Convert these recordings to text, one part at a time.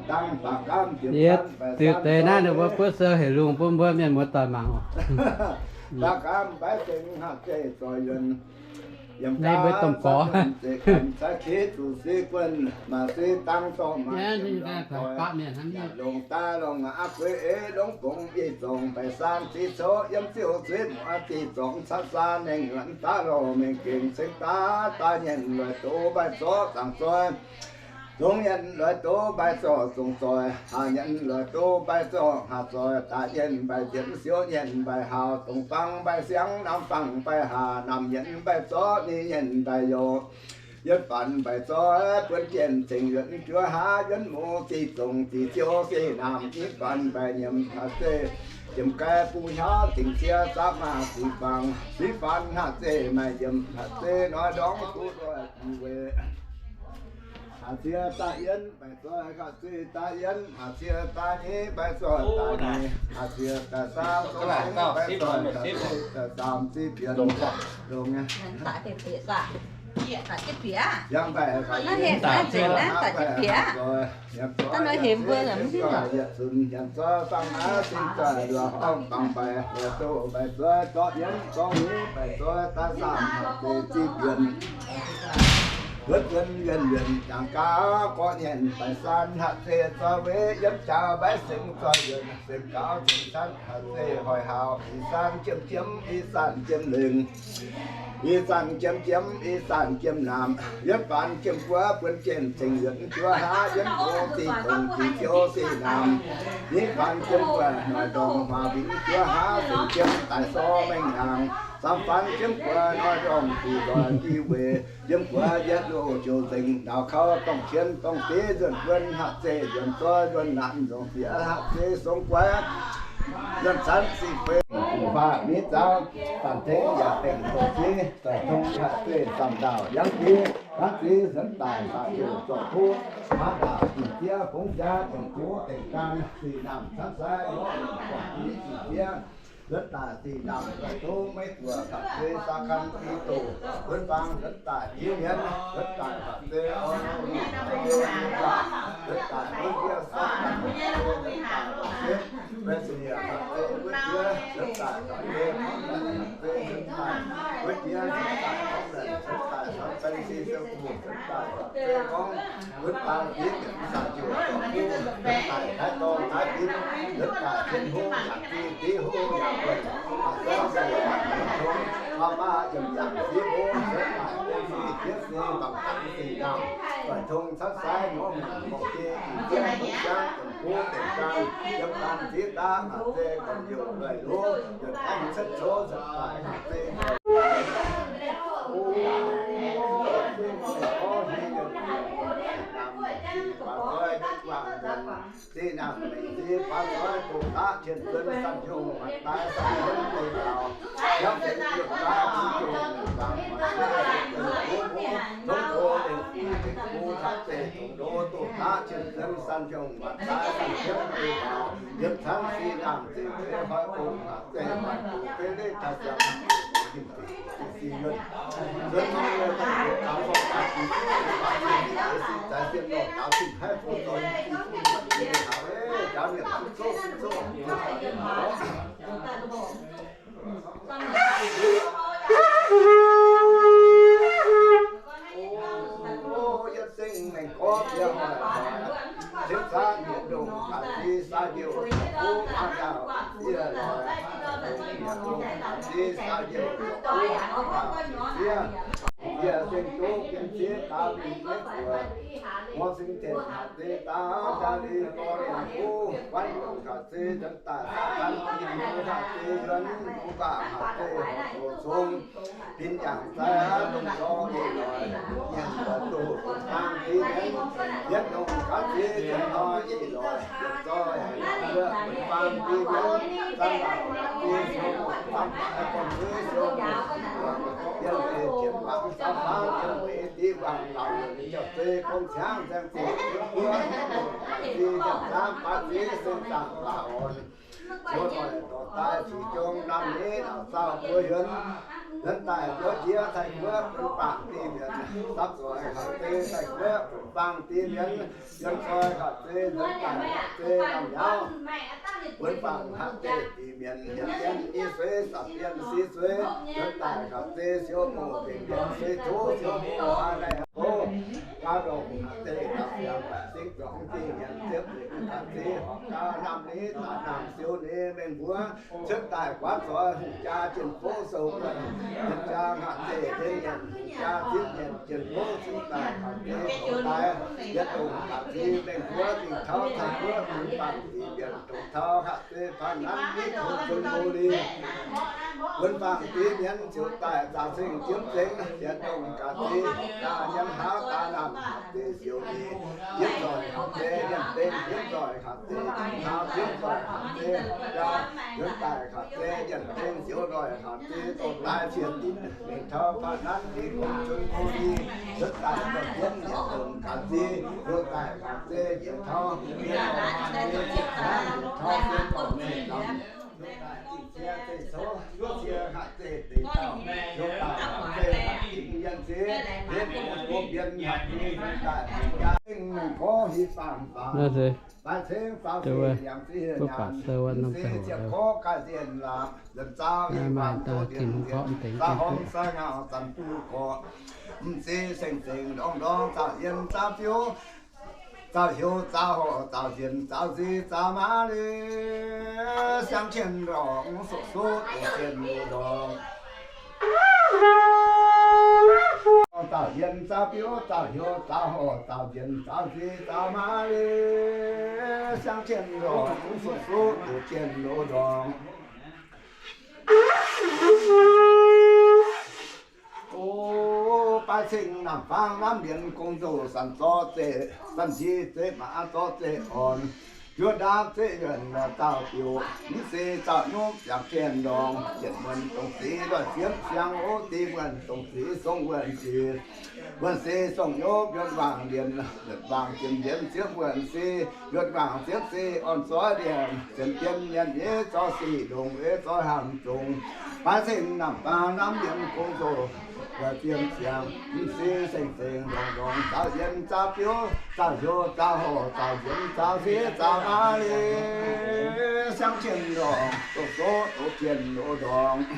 Dangh baac gaamv jiex yie diuh deix naaiv ninh mbuo buov sou heuc lungh bun mbuo mienh muoz doic mangc oc. Baac gaamv mbaix seng haav zeiz zoih yuonc. Yiem gaav mbuo domh gorx zeiz gamh cai qiex zuqc se guon, maaih se dangh dorh maaih yiem longx doic, yaac longx daaih longx aqv gueix eix longx bongx yie zongc baeqc saan ziqc coqv yiem ziouc zuiz muoz ziqc zorngx caqv saan nengh yuonc daav lorh mengh gengh ceng daav daaih nyienc loic doz mbaih zorqv zaangc zoi. Zongx nyienc loic doz mbaih zorqv zongc zoih, haaz nyienc loic doz mbaih zorqv haaz zoih, daaih nyienc mbaih nzienx siouv nyienc mbaih haaz, dongh fangx mbaih siangx, namx fangx mbaih haaz, namx nyienc mbaih zorqv, ni nyienc mbaih youc, yietv faanx mbaih zoih, buonv jienh ceng yuonc juov haav, yuonv moz ziqc zongc ziqc ziouv ziqc naamh, nyiv faanx mbaih nyiemc haac zeiz, jiem gaih bung hiaauv dingc cie zaqv maah ziqc fangx, ziqc faanx haac zeiz maaih nyiemc haac zeiz noi ndorngx duqv doic bun weic. Haac cie daaih yienv mbaih zoih, haac zeiz daaih yienv, haac cie daaih nyeiv mbaih zoih daaih nyeic, haac cie daaih saam, mbaih zoih haac zeiz daaih saam ziqc bienx. Longx nyei. Yangh mbaih haac zeiz daaih haac zoih, yietc zunc yietc zoih fangx aqv, sin zoih luoqc horngh fangx mbaih, loic doz mbaih zoih zorqv yienv, zorqv nyeiv mbaih zoih daaih saam haac zeiz ziqc bienx. Wuov zuonx yuonc yuonc jangx gaax gorqv nyienc baeqc saan haac zeiz zoih weic yietv jaax mbaix seng zoih yuonc seng gaux cing canv haac zeiz hoic haaux, ih saan jiem jiem, ih saan jiem lengh, ih saan jiem jiem, ih saan jiem naamh, yietv faanx jiem buov buonv jienh ceng yuonc juov haav, yietv moz ziqc zongc ziqc ziouv ziqc naamh, nyiv faanx jiem buov noic ndorngx hmuangx mbic juov haav, seng jiem daaih sor mengh hnaangx, saam faanx jiem buov noic ndorngx diuh nzoih diuh weic, yiem buov yietv loz joux nzengc, ndaaux kaux dorngh qien dorngh deix nzuonx buonv haac zeiz nzuonx zoih nzuonx naanc nzongc bieqc haac zeiz song guaix, nzuonx canv sic feix, faah miv zaangv, faanh tengx yaac dengh doqc ziv, doic tong haac zeiz zaamc ndaauh yangv diev, hnangv deix nzuonx daaih saah heuc zorc kuv, haav ndaauh dingc jieqv fongx jaax dengh kuv dengh gaam, sic naamh camv sai lorqc, zorc kuv dingc jieqv, nzuonx daaih sic naamh doic tov maiv buoc haac zeiz saa kan i doc, nzuonx faang nzuonx daaih jiv mienv, nzuonx daaih haac zeiz oix nzuonx daaih wuov ndiev sortv daaih, nzuonx daaih setv, maiv zieqc haac zeiz wuov ndiev, nzuonx daaih haac zeiz, nzuonx daaih wuov ndiev, nzuonx daaih horpc lengc, nzuonx daaih caux baeng se siou guv, nzuonx daaih haac zeiz gorngv wuov baang diev yietc saah ziouc zorc kuv, nzuonx daaih taiv dorng taiv binv, nzuonx daaih zien hungh yaac div, div hungh yaac wuonh, haac zorngv se haac tong, maa maa yiem yangh siev hlo, nzuonx daaih ong se jieqv se mangc gaax se naamh, doic tong camv sai nor mengh morc jei, ih jienv dongh jangv dongh kuv dongh gaam, yiem gaam ziex daav haac zeiz gorn-youh loic lov, yietc aengx cuotv coqv nzuonx daaih haac zeiz Zinh naamh mengh zi baav zoih doqc daqv tien-zuonx sanh hnyouv, maaih daaih sanh hnyouv deix taux, jangv deix yietc daaih jiex jongc bangc maaih daaih deix gox mouv, tongv gox deix fih deix gox taux deix tongx ndo doqc daqv tien-zuonx sanh hnyouv, maaih daaih sanh hnyouv deix taux, yietc cangv sih naamh zinh deix hnoi bung maaih deix maaih bung fei leiz daaih siang Yie seng duqv gen siev daav mingh maiv buoc, mor seng tengx haac zeiz daav jaa li gorx yaac kuv, guanv yungz haac zeiz nzuonx daaih, saax gan yungz haac zeiz yuonx, mbuo baac haac zeiz horc zoux zong, bin yangh zai aav dongh zorqv ih lorqc, nyienc lorqc doqc dongh dang deix nyienz, yietv longc gaav ziex nzienx hnoi ih lorqc, yietc zorqv haic lorqc, yie bun baan deix nyienz, zanc laac haac zeiz siou, zanc laac gorn-zuiz siou, yiem deix jienv mangc zanc baav yiem deix div wangc laac, yaac zeiz gong ciangv nzaeng ziqc buo, baac ziqc nzaeng zaamv, baac ziqc seng zaangc baac orn. Mbuo noic dorc daaih ziqc jong naamh nyeiz laac zaauh buo yuonx. Nzuonx daaih biouv jiex Taiv-Guoqv bun bangc diqv mienz, dapv zoih hatc zei Taiv-Guoqv bun bangc diqv mienz, nzuonx zoih hatc zei, nzuonx daaih hatc zei lamh nyaauv, bun bangc hatc zei diqv mienz, yietc mienh i sueiz, zaangc mienh si sueiz, nzuonx daaih hatc zei siou moh, bingh mienh sueiz tov siou moh, aa naaiv haaix go, gaax ndongc hatc zei dapv ziangx baeqc singx zuangx diqv mienz, ziepc lengh hatc zei horpc gaax, naamh ni daaih naamh siou ni mengh mbuo, cuotv daaih guaav zoix hungh jaa jien-foux sou wuonh, hungh jaa hatc zei tengx mienh, hungh jaa zipv mienh, jien-foux cuotv daaih hatc zei zoux daaih, yietc dongh hatc zei mengh mbuo dingh tauv Taiv-Guoqv bun bangc diqv mienz, dongh tauv hatc zei faanv nanv nitv tongx zunv go lingh, bun bangc diqv mienz ziouc daaih zaah cing jiemv zengx, yietc dongh hatc zei daaih nyanc hlaax daaih naamh hatc zei siou ni, jienv nzoih hatc zei nyanc dengh, jienv nzoih hatc zei nyanc hlaax, jienv nzoih hatc zei horpc jaa, nzuonx daaih hatc zei nyanc dengh, ziouc nzoih hatc zei dorh daaih ciex dinc mengh tauv faanv nanv nitv tongx zunv go lingh, cuotv daaih dorh jienv yietc dongh hatc zei, nzuonx daaih hatc zei njiec tauv, njiec tauv, njiec tauv, njiec tauv, njiec tauv, nzuonx daaih zingh cie zeiv-coux, zuov cie hatc zei deix dauh, nzuonx daaih hatc zei hatc dingc mienh se, mienh mbuo mienh hatc nzuonx daaih jaa, gorngv hieh faang faang, baaix ceng faaux se liangx ziex hieh nyaanh, se ziepc gorngv gaaih ziex laangz, nzuonx zaau hieh faang zoux dienx nzengc, zaah horngh sai ngau zanc duqv gorqv, m'zing seng-seng ndorngx ndorngx zaah yien zaah biouv, zaah heuc zaah horc zaah nzienx zaah nziez zaah maaz leiz, siang tien ndorngx soqv soqv doqc tien loz ndorngx. Zaah yien zaah biouv zaah heuc zaah horc zaah nzienx zaah nziez zaah maaz leiz, siang tien ndorngx soqv soqv doqc tien loz ndorngx. O, baaix cing naamh faang naamv mbienx gong-zoh sanc zorqv zeqc, sanc njiec zeqc maac zorqv zeqc orn, njuov ndaamv zeqc yuonh zaauh biouc, mv se zaauh nyopv siangx tien ndorngx, jienv muonc dongh zeix ndoih ziepv siang, o, deix muonc dongh zeix song wuonh zeix, wuonh se song nyopv yuonh waangc ndienx, yuonh waangc jiem ndienx ziepv wuonh se, yuonh waangc ziepv se orn zorqv ndienx, sienx dien nyanc nyeiv zorqv sic longx, ei zorqv hnamv zongx. Baaix cing naamh faang naamv mbienx gong-zoh, ziepv siang, m'zing seng-seng ndorngx ndorngx zaah yien zaah biouv zaah heuc zaah horc zaah nzienx zaah nziez zaah maaz leiz, siang tien ndorngx soqv soqv doqc tien loz ndorngx.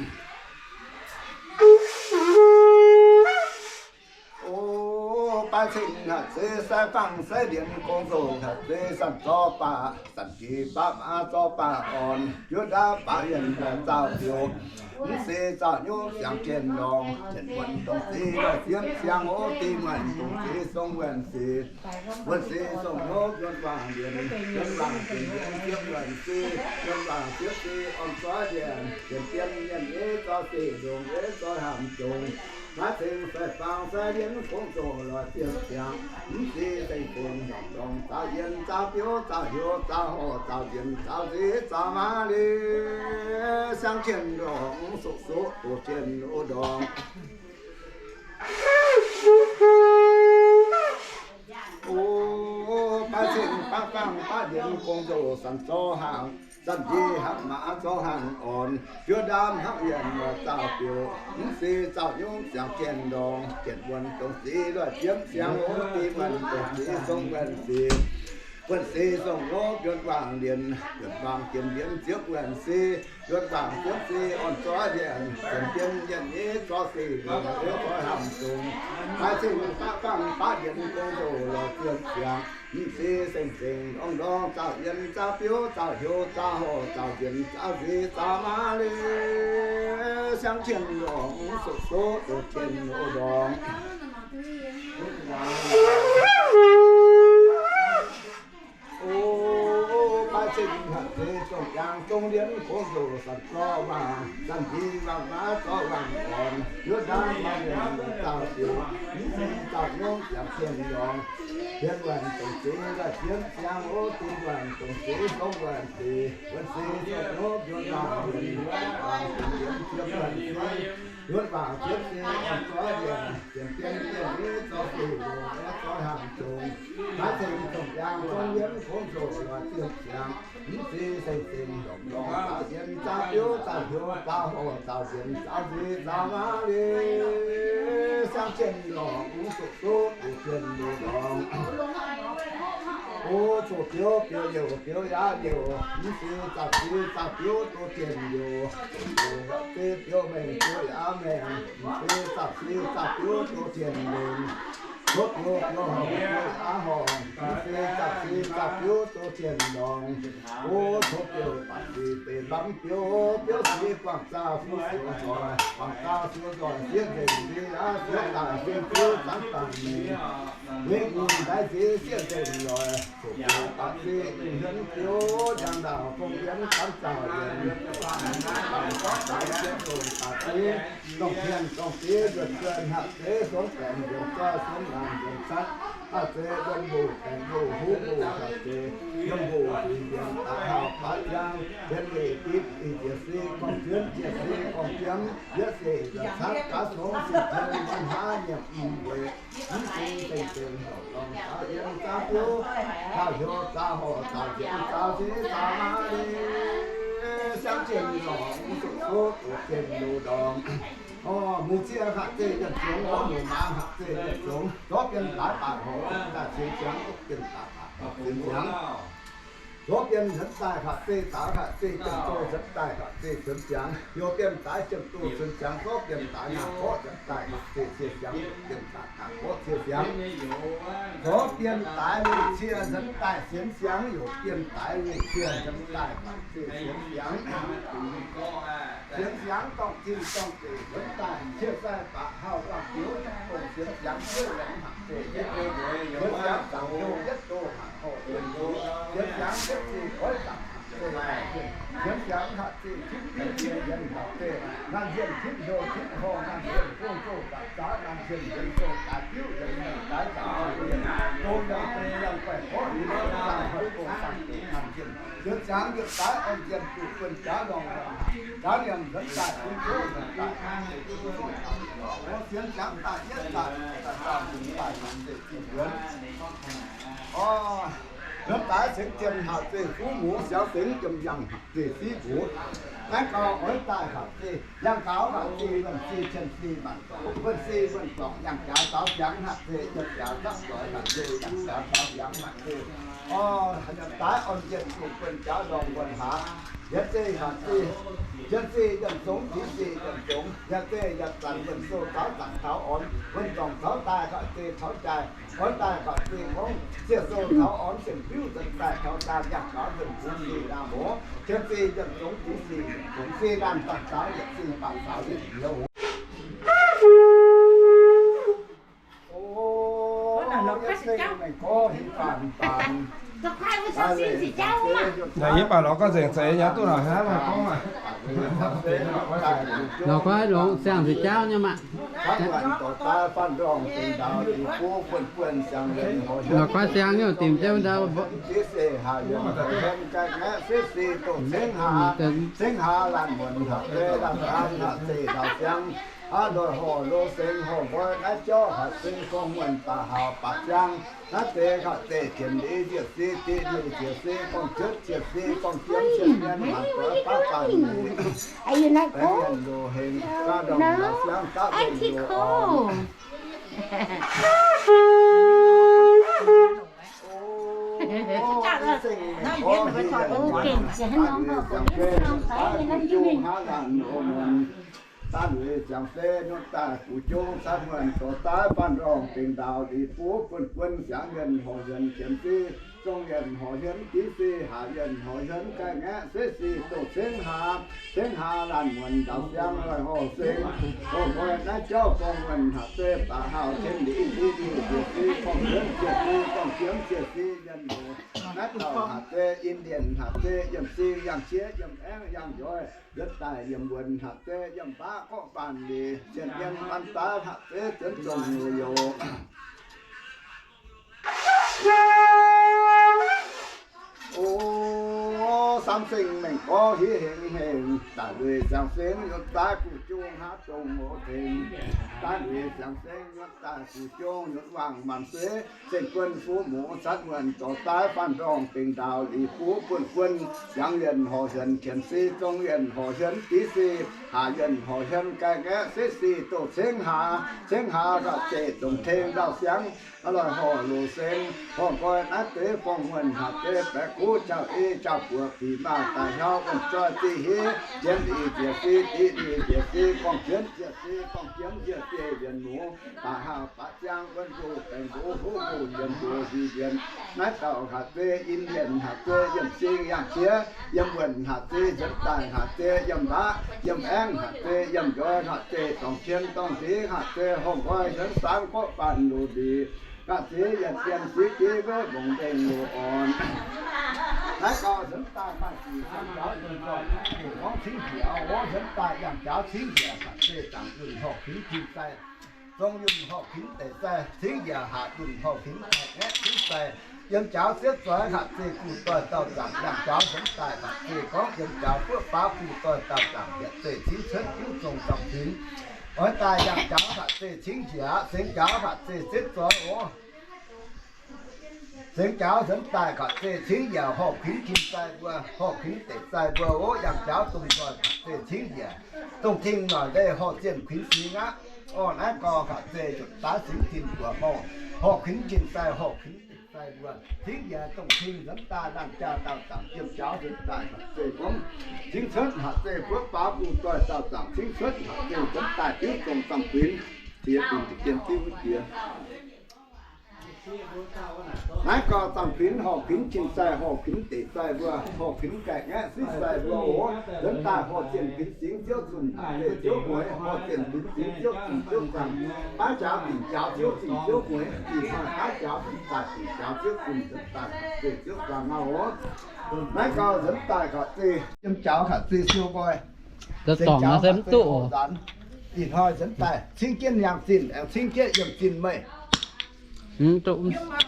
O, baaix cing hatc zei sai fangx sai ndienx gong-zoh hatc zei sanc zorqv baac, sanc njiec baac maac zorqv baac orn, njuov ndaamv baac yuonh zaauh biouc, mv se zaauh nyopv siangx tien ndorngx, jienv muonc dongh zeix ndoih ziepv siang, o, deix muonc dongh zeix song wuonh zeix, wuonh se song nyopv yuonh waangc ndienx, yuonh waangc jiem ndienx ziepv wuonh se, yuonh waangc ziepv se orn zorqv ndienx, sienx dien nyanc nyeiv zorqv sic longx, ei zorqv hnamv zongx. Baaix cing sai fangx sai ndienx gong-zoh loz ziepv siang, m'zing seng-seng ndorngx ndorngx zaah yien zaah biouv zaah heuc zaah horc zaah nzienx zaah nziez zaah maaz leiz, siang tien ndorngx soqv soqv doqc tien loz ndorngx. O, baaix cing baav fangx baav ndienx gong-zoh sanc zorqv hnangv, zanc njiec hnangv maac zorqv hnangv orn, njuov ndaamv hnangv yuonh zaauh biouc, mv se zaauh nyopv siangx tien ndorngx, jienv muonc dongh zeix ndoih ziepv siang, o, deix muonc dongh zeix song wuonh zeix, wuonh se song nyopv yuonh waangc ndienx, yuonh waangc jiem ndienx ziepv wuonh se, yuonh waangc ziepv se orn zorqv ndienx, sienx dien nyanc nyeiv zorqv sic longx, ei zorqv hnamv zongx. Baaix cing baav fangx baav ndienx gong-zoh loz ziepv siang, m'zing seng-seng ndorngx ndorngx zaah yien zaah biouv zaah heuc zaah horc zaah nzienx zaah nziez zaah maaz leiz, siang tien ndorngx soqv soqv doqc tien loz ndorngx. O, baaix cing hatc zei zongh jangx zongh ndienx gong-zoh sanc zorqv waangc, zanc njiec waangc maac zorqv waangc orn, njuov ndaamv waangc yuonh zaauh biouc, mv se zaauh nyopv siangx tien ndorngx, deix muonc dongh zeix ndoih ziepv siang, o, deix muonc dongh zeix song wuonh zeix, wuonh se song nyopv yuonh waangc ndienx, waangc ndienx ziepv wuonh se, yuonh waangc ziepv se orn zorqv ndienx, sienx dien nyanc nyeiv zorqv sic longx, ei zorqv Naaiv ceng zong-jangx zong yiem kungx zoqc lorz zienh ziangx, mv zeiz seng-seng lorngc lorngc zaaux nzienx zaaux biouv zaaux hnyouv zaaux horc zaaux nzienx zaaux nziex zaaux maav leiz, siang jienh lorngc mv zuqc duqv duqv jienh loz-lorngc. O, coqv biouv biouv youc biouv yaav youc, mv zeiz zaaux biouv zaaux biouv duqv jienh youc, mv zeiz biouv mengh biouv yaav mengh, mv zeiz zaaux biouv zaaux biouv duqv jienh mengh. Coqv biouv biouv horngh biouv yaav horngh, mv zeiz zaaux biouv zaaux biouv duqv jienh lorngc. O, coqv biouv baac sic deix lamh biouv, biouv sic guangc zaah fuqv siouc nzoih, guangc zaah siouc nzoih sieqv nzengc nziex yaav sieqv daaih sieqv biouv zanv daaih mengh. Wengh nyungc ndaix nziex sieqv nzengc nzoih, coqv biouv baac sic hienx biouv njang ndaauh gong yiem zanv zaah yiem, dongh tien dongh diex nzuonx zuonx hatc zeiz suonx baengc nzuonx zoih suonx laangc nzuonx catv, hatc zeiz yiem mbuoqc baengc mbuoqc huv mbuoqc hatc zeiz yiem mbuoqc zuiz njiec daaih hauh baav ziangv, hienx weic dipv ih jiex se gorngv zienv jiex se gorngv jiemv, yietv sec nzuonx catv gaav congx sing jien mv haav nyiemc mv weic, mv zeiz seng-seng lorngc lorngc zaaux yiem zaaux biouv, zaaux hnyouv zaaux horc zaaux nzienx zaaux se zaaux maav leiz, siang jienh lorngc mv zuqc duqv duqv jienh loz-lorngc. Orv, muoz-ziex hatc zeiz yietc zungx, orv, muoz-maaz hatc zeiz yietc zungx, zorqv bienh daaix baac horc daaih cien ziangx, bienh daaix baac horc cien ziangx. Zorqv bienh nzuonx daaih hatc zeiz daaux hatc zeiz jiem-douh nzuonx daaih hatc zeiz cien ziangx, heuc bienh daaix jiem-douh cien ziangx, zorqv bienh daaix ngaanc gorqv nzuonx daaih hatc zeiz cie ziangx, bienh daaix ngaanc gorqv cie ziangx. Zorqv bienh daaix weih cie nzuonx daaih sienx siangx, heuc bienh daaix weih cie nzuonx daaih hatc zeiz sienx siangx. Sienx siangx dorngh zinh dorngh zeic nzuonx daaih, cie sai baac hauh guangc biouv, dongh sienx siangx zuov laengz hatc zeiz yietv doh, sienx siangx zaangc hnyouv yietv doh hatc horc yietv doh, sienx siangx yietv zinh oix zaangc hatc zeiz, sienx siangx hatc zeiz tipv yietv yienx hatc zeiz, naanh hienh tipv hnyouv tipv horngh, naanh hienh gong-zoh gapv zaax, naanh hienh yienx doh daaix biuv yienx mengh daaix zaangc, dongh yangh zeiz yangh guaih gorqv, zaangc hoic gong zaangc doqc naanh hienh. Sienx siangx yietc daaih orn zienh duqv buonv jaax ndorngh ndorngh, jaax nyiemc nzuonx daaih, bun zouv nzuonx daaih, sienx siangx daaih yietv daaih, daaih zaangc nzuonx daaih, nzuonx daaih cengx zien hatc zeiz fuqv muoz, siaux sengx jiem yangh hatc zeiz siqv mbuox. Naaiv gau oix daaih hatc zeiz yangh gaux hatc zeiz wuonh se cien se maanc dorngc, wuonh se wuonh dorngc yangh jaax zaaux siangx hatc zeiz, yangh jaax zapv zoix hatc zeiz, yangh jaax zaaux siangx hatc zeiz. Orv, daaih orn zienh duqv buonv jaax ndorngh wuonh haax, yietc zeiz hatc zeiz, yietc zeiz yietc zongx, ziqc zeiz yietc zongx, yietc zeiz yietc zanc wuonh sou zaaux zaangc taux orn, wuonh dorngc taux daaih hatc zeiz taux jaaix, oix daaih hatc zeiz gorngv sieqv sou taux orn, seng biuv nzuonx daaih taux daan, yangh gaux wuonh bungx se laanh mbuox, yietc zeiz yietc zongx, ziqc zeiz yietc zongx, se laanh daaih zaaux yietc zeiz baac zaaux yietc mbiouh. Naaiv yie baac lorz gorngv nzengc zeiz nyei, duqv lorz hnangv lorz gorngv aqv. Lorz gorngv longx siang-zeix jauv nyei maah. Lorz gorngv siang nyei dimc jienv ndau. Aav ndoih horh lo sengx horh nqoi naaiv jauv hatc zeiz gorngv muonh baac haaux baac ziangv. Naaiv deix hatc zeiz jienv liuz njiec se diqc nyeic jiex se gorngv juotv jiex se gorngv jiem jiex mienh mangc doix baav baac nyeic. Baengh mienh loz-hengx gaav ndorngh laaix siangv gaav lengh loz-orn. Daaih lueiz ziangx se nor daaih guv jong caux muonh dorh daaih baanh ndorngh dengx ndaaux liqc buv buonv buonv siangx yienh horc hienh jienv se, zong yienh horc hienh div se, haac yienh horc hienh gaih ngaeqv se se doqc cengx haax, cengx haax laanh muonc ndaaux siang loi horh seng, horh nqoi naaiv jauv gorngv muonh hatc zeiz baac haauh jienv liqc diqc diqc diqc se gorngv hienh jiex se gorngv jiemv jiex se yienh horc. Naaiv dauh hatc zeiz Indian hatc zeiz yiem sing yangh jieqv yiem aengv yangh njoiv, nzuonx daaih yiem wuonx hatc zeiz yiem baqv gorngv baanh liqc, sienx mienh maanc daaih hatc zeiz zienx zongh nyei youz. O, Samv seng mengh gorx hiuv hengx hengx, daaih lueic ziangx seng nyuotv daaih guv jong hnangv dongh mouz tengx. Daaih lueic ziangx seng nyuotv daaih guv jong nyuotv wangc maanc suiv, zengc guon fuqv muoz catv muonh dorh daaih faanh ndorngh dengx ndaauh liz buv buonv guon, yangh yienh horc hienh qienx si, zong yienh horc hienh div si, haac yienh horc hienh gaengh aeqv, setv si doz cengv haax, cengv haax gauh zeic dongc teng ndau siangv. Aa, lorh horc loz seng, horngh nqoi naaiv deix forng muonh haac deix baeqc kuv jauv-ei jauv-buoz bieqc maah daaih hiauv wuonh zoih zih hiv, jienv liz njiec si, diqv liz njiec si, gorngv jienv njiec si, gorngv jienv njiec si, yienx muoz, baac haav baac ziangv wuonh nqox baengx nqox huv nqox yienx nqox nzic yienx. Naaiv dauh haac zeiz in yienh haac zeiz yiem sing yangh jiex, yiem wuonh haac zeiz nzuonx daaih haac zeiz yiem mbaav, yiem aengv haac zeiz yiem njoix, haac zeiz dorngc cien dorngc nzingx, haac zeiz horngh nqoi nzuonx saangv gorqv baanh loz-ndiex, haac zeiz yienh yienh siqv div weiv mbongx mbengh loz-orn. Naaiv gauh nzuonx daaih maaih sic yangh jaux nzuonx zoih, gorngv cingv njiec oc, nzuonx daaih yangh jaux cingv njiec haac zeiz zaangc yunh horh kuinx tin sai, zong yunh horh kuinx deic sai, cingv njiec haac yunh horh kuinx daic ngaeqv cingv sai. Yiem jaux sieqv zoix haac zeiz guv doix dauh zaangc, yangh jaux nzuonx daaih haac zeiz gorngv yiem jaux fuoqv faaux guv doix dauh zaangc, yietc zeiv cingv cuotv diuv zong zangc-kuinx. Oix daaih yangh jaux haac zeiz cingv njiec, sengx jaux haac zeiz sieqv zoix oc. Sengx jaux nzuonx daaih haac zeiz cingv njiec horh kuinx tin sai mbuo, horh kuinx deic sai mbuo oc. Yangh jaux dongh nzoih haac zeiz cingv njiec, dongh tengx noic leih horh zienh kuinx singx aqv. Orv, naaiv gauh haac zeiz yietc daav singx tin buoz mouh, horh kuinx tin sai, horh kuinx deic sai mbuo. Cingv njiec dongh tengx nzuonx daaih laanh jaa dauh zaangc yiem jaux nzuonx daaih haac zeiz gorngv cingv cuotv haac zeiz fuoqv faaux guv doix dauh zaangc, cingv cuotv haac zeiz nzuonx daaih diuv zong zangc-kuinx, ziex binc deix dien diuv jiex. Naaiv gauh zangc-kuinx horh kuinx tin sai, horh kuinx deic sai mbuo, horh kuinx gaeqv ngaeqv sieqv sai mbuo oc. Nzuonx daaih horh zienh kuinx singx ziouv zunh haac zeiz ziouv mueiz, horh zienh kuinx singx ziouv zunh ziouv zaangc, baav jaux dingc jaux ziouv zunh ziouv mueiz, dingc maaih baav jaux dingc daaih dingc jaux ziouv zunh nzuonx daaih haac zeiz ziouv zaangc aqv oc. Naaiv gauh nzuonx daaih haac zeiz yiem jaux haac zeiz siou nqoi, sengx jaux haac zeiz horh nzaanx, ih hnoi nzuonx daaih cingv jienv yangh zinh, aengx cingv jienv yiem zinh meih. Meih haac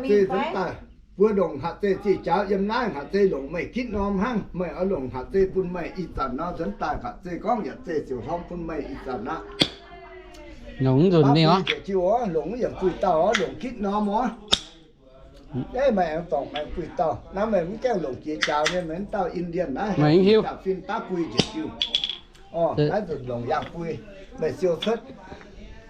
zeiz nzuonx daaih, mbuo longc haac zeiz zih jaux yiem naaiv haac zeiz longc meih gitv norm hnangv. Meih oix longc haac zeiz bun meih ih zanc nor, nzuonx daaih haac zeiz gorngv yietc zeiv ziouc hnamv bun meih ih zanc aqv. Longc nzunc ninh oc, longc yietc buih dauh oc, longc gitv norm oc. Ei, meih aengx dorngc meih buih dauh naaiv, meih mv gaengh longc jiex jaux nyei, meih mv dauh Indian naaiv, meih mv hiuv, fin daav buih njiec jiu. Orv, naaiv nzunc longc yangh buih, meih siou cuotv.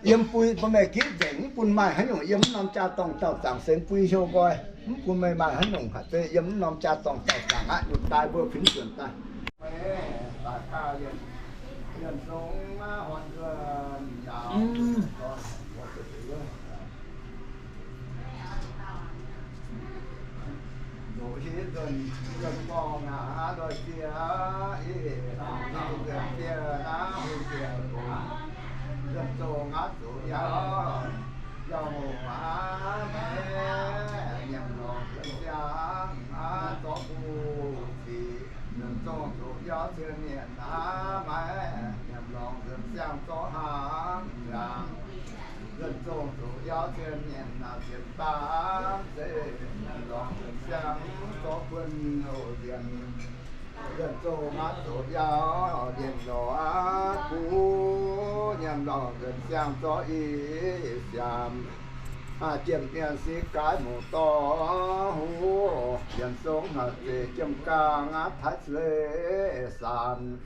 Yiem buih bun meih gitv nzengc, mv bun maaih haaix nyungc yiem mv norm jaa-dorngh dauh zaangc sengx buih hiuv nqoi. Mv bun meih maaih haaix nyungc haaix zeiz yiem mv norm jaa-dorngh dauh zaangc aqv. Nduqc daaih mbuo kuinx nzuonx daaih. Nzuonx zong zuqc yauv cien mienh aav, maiv nyiemc longc nzuonx siang zorqv hnangv nziaamv. Nzuonx zong zuqc yauv cien mienh naaic zienx daav zeiv, nyiemc longc nzuonx siang zorqv buonv oc nzienx. Nzuonx zong aav zoqc yauv ndienh lorz aqv, kuv nyiemc longc nzuonx siang zorqv ih siaamv. Jiem mienh sieqv gaaiv mungz dorh huv, yienx zong haaix zeiz jiem gaang aav taaix zueiz saanc.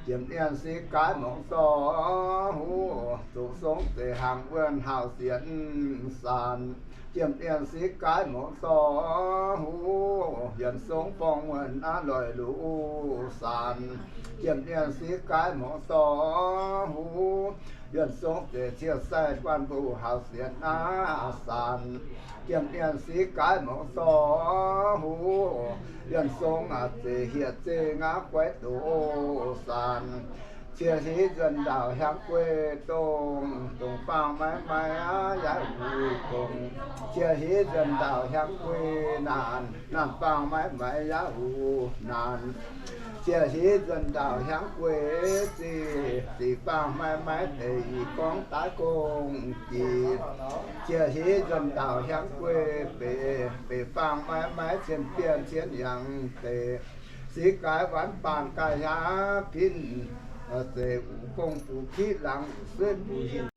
Jiem mienh sieqv gaaiv mungz dorh huv, zuqc song zeiz hnaangx wuonh haauh sienx saanc. Jiem mienh sieqv gaaiv mungz dorh huv, yienx zong borngz wuonh aav loic luv saanc. Jiem mienh sieqv gaaiv mungz dorh huv, yienx zong zeiz cie sai guanh mbuo haauh sienx aav saanc. Jiem mienh sieqv gaaiv mungz dorh huv, yienx zong aav zeiz hieh zeiv aav guaiv doz saanc. Cie hiv nzuonx ndaauh hiaangx guei dongh, dongh baangh maiv maiv aqv, yaac huv dongh. Cie hiv nzuonx ndaauh hiaangx guei naanc, naanc baangh maiv maiv yaac huv naanc. Cie hiv nzuonx ndaauh hiaangx guei ziqc, ziqc baangh maiv maiv deix i gorngv daaih gong jiex. Cie hiv nzuonx ndaauh hiaangx guei beix, beix baangh maiv maiv cien bienh cien yangh deix. Siqv gaaix waanc baanh gaaih yaac pinv, zeiz uqc gong uqc kiqv laangz uqc suiv uqc hinc.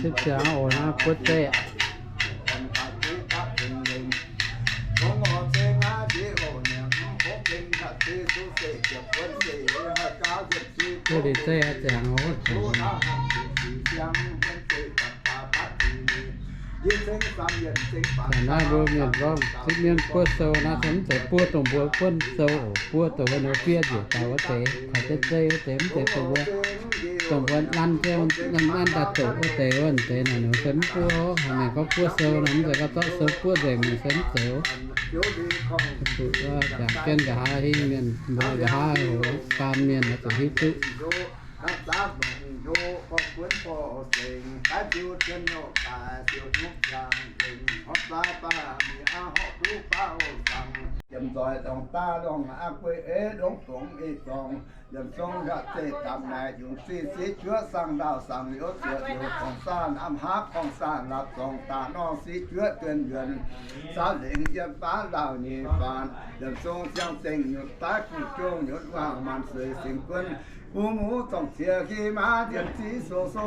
Sipv ziangx oc, naaiv buov zeiv. Buov liuz zeiv ziangx oc. Naaiv mbuo mienh gorngv sipv mienv buov sou naaiv, se mv zeiz buov dongh mbuo buonv sou oc. Buov dongh wuov nor fiev njiec daaih wuov deix, taux zeiv zeiv wuov deix, mv zeiz dongh mbuo, dongh mbuo nanv jienv nanv daaih doqc wuov deix wuov deix naaic, ninh se mv buov. Haaix mienh gorngv buov sou nor, mv zeiz gorngv zorqv sou buov nzengc mingh, se mv zeiz. Jangx jienv nqa'haav hingv mienh, mbuo nqa'haav hoc baan mienh zuqc hiuv duqv. Yietc nzoih dongh daaih longc aqv guei eix longc dongz ih dorngx, yietc zungv nqa'zeiv dapc naaic yungz zih siqv juoqv saangv ndaauh saangv liuz zuoqc liuz gorngv saah lamh haav gorngv saah la'zorngh daaih norm siqv juoqv duonh yuonx, saauv lengc yiem baav lauh nyei faanv, yietc zungv siang-zengh nyunc daaih guv jongh nyunc wangc maanc sueix sengx guonv, buv muv zorngc ziex hi maaz nzienx ziv so so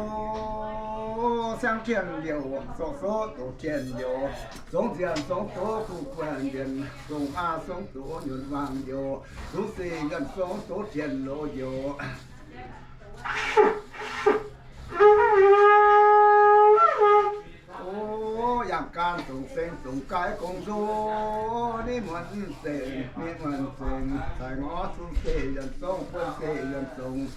siang tien liouc, so so doqc tien liouc, zongx nzienx zongx doz kuv guanh nzienx, zongx maa zongx doz nyunc wangc liouc, zungv sic yuonh zongx doz tien loz liouc. O, yangh gaanv zongc seng zongc gaih gong nzou, ni muonz zengc, ni muonz zengc, caiv ngorv zungv sic yuonh zongx, buonv sic yuonh zongx.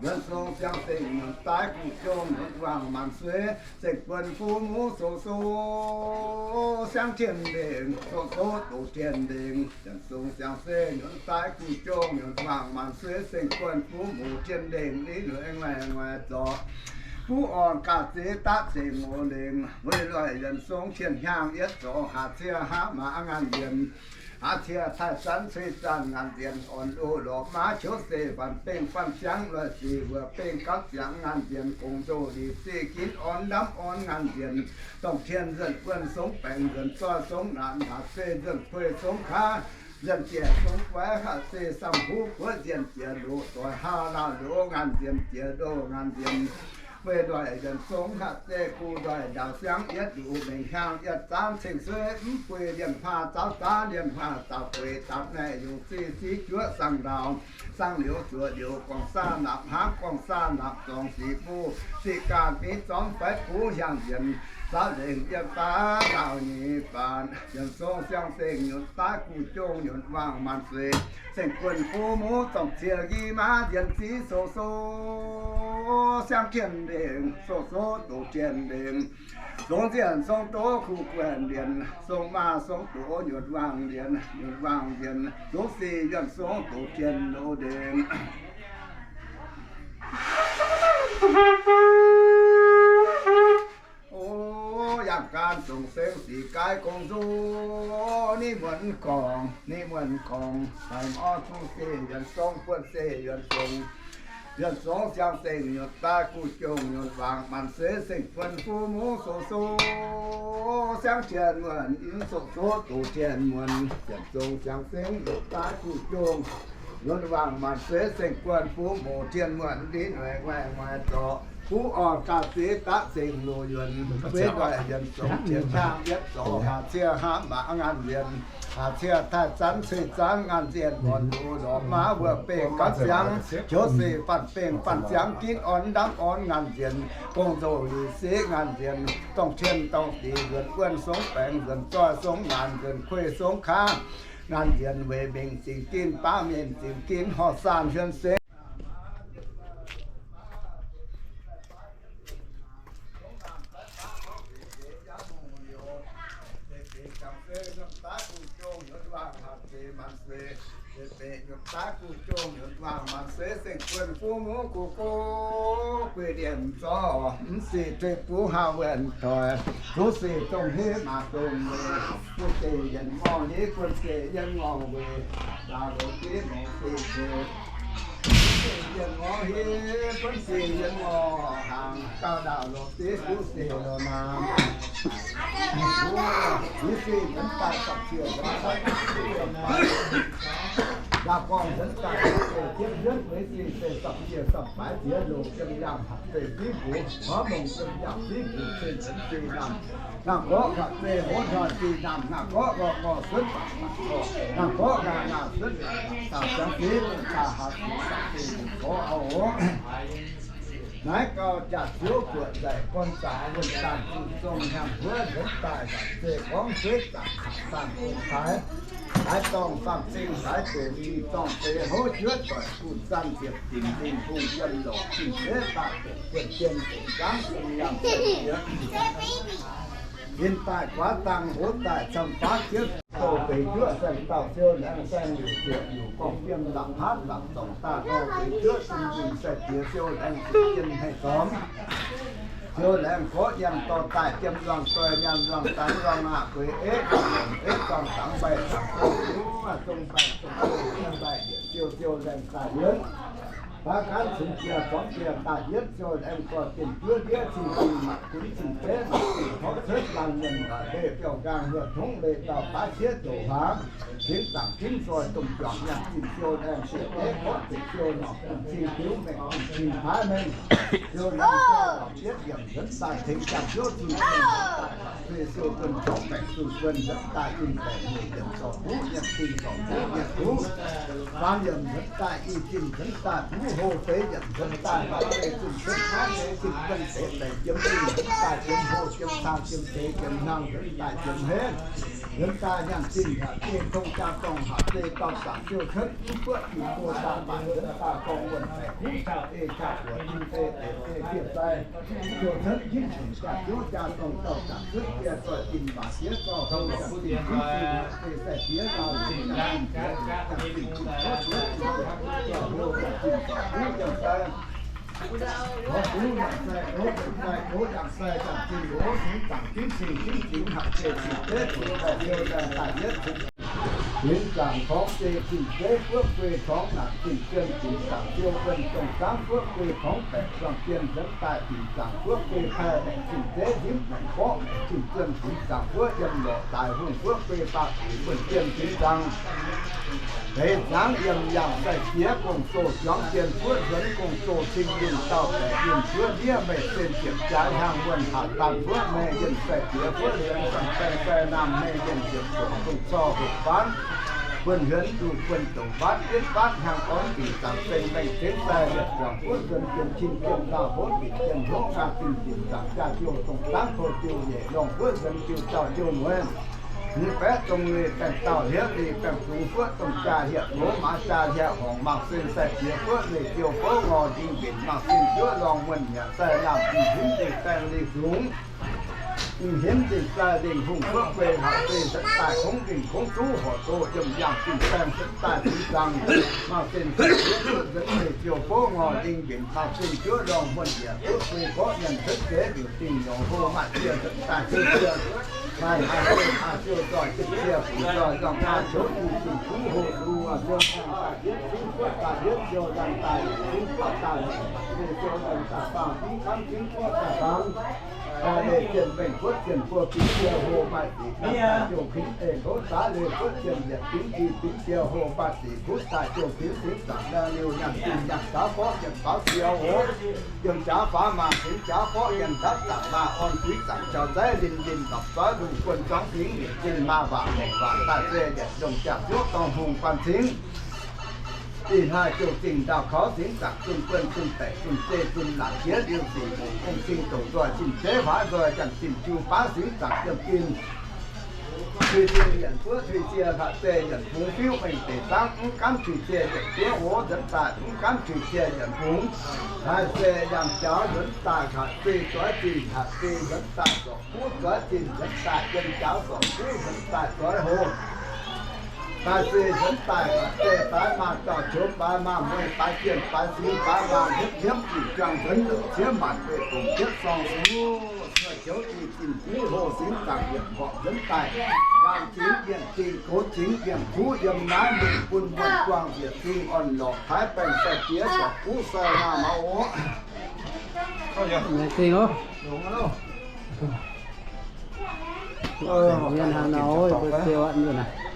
Yuonh zongx siang-zengh nyunc daaih guv jongh nyunc wangc maanc sueix, sengx guonv buv muv so so siang tien lengc, so so doqc tien lengc. Yietc zungv siang-zengh nyunc daaih guv jongh nyunc wangc maanc sueix, sengx guonv buv muv tien lengc, ni lueic nguaaic nguaaic zorc. Buv orn gaax zeix daav zengc oc lengc, weic luoqc yietc zungv tien hnyangx yietc zorc, haac ciev haav maac nganc nzienx, haac ciev taaih zanv ceix zanv nganc nzienx, orn loz lorz maav qiuv seix faanv bengh faanv ziangv, luoic sic wuov bengh gapv ziangx nganc nzienx, gong nzou lic sic ginv orn ndamv orn nganc nzienx, dongh tien nzuonc buonv songv baengx nzuonc zoih songv naanc, haac zeiv nzuonc kuei songv kaav, nzuonc jiex songv guaiv, haac zeiv samv huv guoqv nzienc jiex loz doic haav laauh loz nganc nzienx jiex loz nganc nzienx. Weic ndoic yietc zungv haac zeiv guv ndoic ndaauh siangv yietv luc mengh hnyangx yietv zaanv ceng sueiv mv bueix lienh haav zaanv zaanv lienh haav zaanv bueix dapv naaic yungz zih siqv juoqv saangv ndaauh, saangv liuz zuoqc liuz gorngv saah napc hnangv gorngv saah napc zorngx sic buv sic gaanv mingh zorngx faix buv hiaangx nzienx, zaaux lengc yiem baav laauh nyei faanv, yietc zungv siang-zengh nyunc daaih guv jongh nyunc wangc maanc sueix, sengx guonv buv muv zorngc ciex i maav nzienx ziv so so siang tien lengh, so so doqc tien lengh, zongx nzienc zongx doz kuv guanh nzienx, zongx maa zongx doz nyunc wangc nzienx, nyunc wangc nzienx, zungv sic yuonh zongx doqc tien loz lengh. O, yangh gaanv zongc seng sic gaih gong nzou, ni muonz gorngv, ni muonz gorngv, daaih orv zungv sic yuonh zongx, buonv sic yuonh zongx, yuonh zongx siang-zengh nyunc daaih guv jongh nyunc wangc maanc sueix, sengx buonv buv muv so so siang tien muonc, so so doqc tien muonc, yietc zungv siang-zengh nyunc daaih guv jongh nyunc wangc maanc sueix, sengx buonv buv muv tien muonc, ndiev noic nguaaic nguaaic zorc, buv orn gauh ziex daav zengc loz yuonc, weic ndoic yuonc zongc tien hnyangx yietv zorc, haac ciev haav maac nganc nzienx, haac ciev taaih zanv ceix zanv nganc nzienx, orn loz lorz maav wuov bengh gapv ziangv, qiuv sic faanv bengh faanv ziangv ginv orn ndamv orn nganc nzienx, gong nzou lic siqv nganc nzienx, dongh tien dongh dic nzuonx buonv songv baengx nzuonx zoih songv naanc nzuonx kuei songv kaav, nganc nzienx weic mingh zingx ginv baav mienh zingx ginv horh saanh hiuon seix. Beiv nyutc daav guv jong nyutc waangc, maanc seix seng buonc guv mungv guv gox guix ndienx zorc, mv sic deic-bung haav wuonc doic, zuqc sic dongh hiv maaz dongh weic, buonv-deic yienh ngorc hiv, buonv-deic yienh ngorc weic, daaih loz div mouz sic weic, buonv-deic yienh ngorc hiv, buonv-deic sic yienh ngorc hnaangx, gauh ndaauh loz div zuqc sic loz naamh. Hiv sic nzuonx daaih dapv ziex, ndaauv gorngv nzuonx daaih ziepc jienv nzuonx, hiv sic se dapv ziex dapv faix ziex loz, yiem yangh hatc zeiv fiqv mbuox, horv mongh yiem yangh fiqv mbuox, cin nzuonx sic naamh. Naamh gorqv hatc zeiv hoz hnoi sic naamh, naamh gorqv ngorc ngorc suonv daaih, naamh gorqv nqaah nqaah suonv daaih, daaih ziangx fiqv daaih hatc zeiv daaih zeiv mbuox gorqv oc. Naaiv gauh jaax-ziouv buoqc nzaic gorn zaaix wuonh zaangc zuqc zong hnyangx-huov nzuonx daaih, se gorngv zueiv zaangc qangx zaangc gong taaix, haaix dorngh faam-zing haaix deix, zinh dorngh deix houv juov doic, guv zanc ziepc dinc lingh hungh yiem lorqc, zinh zeiv daaih doqc buonv jien, zinh zaangv zinh nyaanh zinh jiex, ninh daaih guaav dang hoz daaih camv faav jieqv, douz deix juoqv saeng dauh siou laengz saeng liuc zuoqc liuc gorngv fiem, lamh hnamv lamh zorngc daaih douz deix juoqv zinh nzunc sai-diex siou laengz zuqc jien hmei dormx. Siou laengz gorqv yiem dorh daaih jiem luangh doic nyaanh luangh daanx luangh aqv, gueix eiv dorngh eiv dorngh dangx mbaih dangx zong, zong mbaih zong mbaih, yietc siou siou laengh daaih yietv. Baav gaanv cunx jiex zorngv jiex daaih yietv, siou laengh gorx-dienh juov ndiev cing-cing mangc gunv cing-beiv mangc gunv tov cuotv laanh mienh la'leih biauv nqaang huoqv tongv leih dauh baav sieqv doqc huaangx, cingx zaangc ginv zoih domh juangc nyaanh zinh siou laengh siec eiv gorqv deic siou norqc bun cing diuv mengh bun cing paaiv mengh. Siou laengh siou lorqc yietv yiemc nzuonx daaih tengx jaax-ziouv zinh zinh nzuonx daaih, se siou buonv zorngv baengc zunh buonv nzuonx daaih zinh baengc mueic yiemc zorc buv nyanc zinh zorc buv nyanc buv, faan yiemc nzuonx daaih i zinh nzuonx daaih buv hlo feix yiemc nzuonx daaih lorqc deix zunh cuotv paaiv deix zinh buonv deix baengc jiem zinh nzuonx daaih jiem hlo jiem cang jiem ceix jiem hnyangx nzuonx daaih jiem henv. Nzuonx daaih nyaanh zinh hatc zeiv tong jaa dorngh hatc zeiv dauh zaangc siou cuotv mv buoqv ih buo daaih maanc nzuonx daaih gorngv wuonh baengc huv cau ei cau buoz jin se deix se fiev sai. Siou cuotv jin cunc jaa-ziouv jaa dorngh dauh zaangc cuotv fiev zoih zinh waac sieqv zorh hlo nyaanh zinh ginv zinh hatc zeiv sai-diex dauh nyaanh zinh jiex nyaanh zinh zinh tov cuotv zinh zorc buv zorc hlo nyaanh zinh zorc buv yiem sai. Gorngv buv yiem sai, gox yiem sai, gox yiem sai, nyaanh zinh gox cingx zaangc ginv cing ginv zinh hatc zeiv cing zeiv buoqc daaih siou laengh daaih yietv cingx zaangc torngv zeiv cing zeiv fuoqv guei torngv naanc zinh zien cingx zaangc siou buonv dongh zaangv fuoqv guei torngv baeqc zuangh jien nzuonx daaih cingx zaangc fuoqv guei paaiv maengc zinh zeiv hipv maengc gorqv maengc zinh zien cingx zaangc fuoqv yiem lorqc daaih hungh fuoqv guei baav buic buonv jien cingx zaangc. Deix zaangv yiem yangh sai-diex gong-zoh juangv jien fuoqv nzuonx gong-zoh cing yunh dauh baeqc yunh fuoqv ndiev meih sen ziepc jaax hnyangx wuonh haac daanh fuoqv meih yienh sai-diex fuoqv nzuonx zangh saeng sai naamh meih yienh ziepc zuoqc dongh corc hoqc faanv buonv hiuonv duqv buonv doqc faatv yietv faatv hnyangx orn dingc zaangc seng mengh zengx sai yietc juangc fuoqv nzuonx jien cing jien dauh hov dingc jien hov nqaang zinh dingc zaangc jaa jiu dongh zaangv kou jiu nyeic longh fuoqv nzuonx jiu dauh jiu mueiz. Ninh baeqv dongh leih baengh dauh hlieqv leih baengh zungx fuoqv dongh jaa hieh gox maaz jaa hieh horngc maaz-sen sai-diex fuoqv leih jiu fouv ngor ndingh mbenc maaz-sen juov lorngh muonh nyanc sai naamh m'hinv leih baengh leih zungx, m'hinv leih sai leih hungh fuoqv guei haac zeih nzuonx daaih kongv lingh kongv zuqv horqc doqc yiem yangh zinh baengh nzuonx daaih cingx zaangc maaz-sen sai-diex fuoqv nzuonx leih jiu fouv ngor ndingh mbenc maaz-sen juov lorngh muonh nyanc fuoqv guei gorqv nyanc cuotv zeix liuc dingh nyorx hlo maaih cie nzuonx daaih cuotv cie. Maaih aa siou aa siou zoih jiepv cie funx zoih lorngh aa qiouv i zinh kuv hoqc lu aa siou daaih yietv zungv guoqv daaih yietv siou daaih daaih yietv zungv guoqv daaih mengh se siou daaih daaih faang zungv camv zungv guoqv daaih faang. Daaih leih zienh mengh guotv zienh buo bingx cie hlo maaih sic daaih jouh kuv eix kouv zaax leih guotv zienh yietc bingx i bingx cie hlo maaih sic kuv daaih jouh kuv cingx zaangc laengh liuh nyaanh zinh nyaanh jaax borqv nyaanh faaux cie oc. Yiem jaax faaux maah cingx jaax borqv nyaanh ndaatv zaangc maah orn kuiv zaangc jaux nzaiv linh linh lorpc zoiv lungh buonv zorngv bingx liepc zinh maah waac mengh waac daaih se yietc longh jaax ziouv dorngh hungh guanh cingx. Ih hnoi jouh zingh ndaauh kaux cingx zaangc zunh buonv zunh baeqc zunh zeiv zunh laangc jiex liuz sic mungc gong cing douc nzoih zinh zeiv huaav nzoih janx zinh jiu baav cingx zaangc yiem zinh Tuix cie yienc buov tuix cie haac zeiv yienc bungx fiuv mengh deix zaangv mv gaamv tuix cie yienc buov hoz nzuonx daaih mv gaamv tuix cie yienc bungx. Haaix se yangh jaux nzuonx daaih haac zeiv zoix zinh haac zeiv nzuonx daaih zorc buv zoix zinh nzuonx daaih yiem jaux zorc buv nzuonx daaih zoix hoc. Daaih se nzuonx daaih, daaih deix daaih maah, dauh joux baaix maah, mueiz baaix jienh baaix singx baaix maah, hiepv hiepv jienh juangc nzuonx longc ciev maanc weih bungx jietv sorng sux, joux i zinh div hoh singx zaangc yietc horpc nzuonx daaih, ndaangc jingx yienh dingh, gox jingx yienh kuv, yiem naaiv mingh bun muonh buangh njiec zingh orn-lorqc, taaix baengh sai diex, sorc guv sai maah, maux oc. Laengz zingh oc. Mienh haaix nor, mbuo ziouc aqv mienh aac.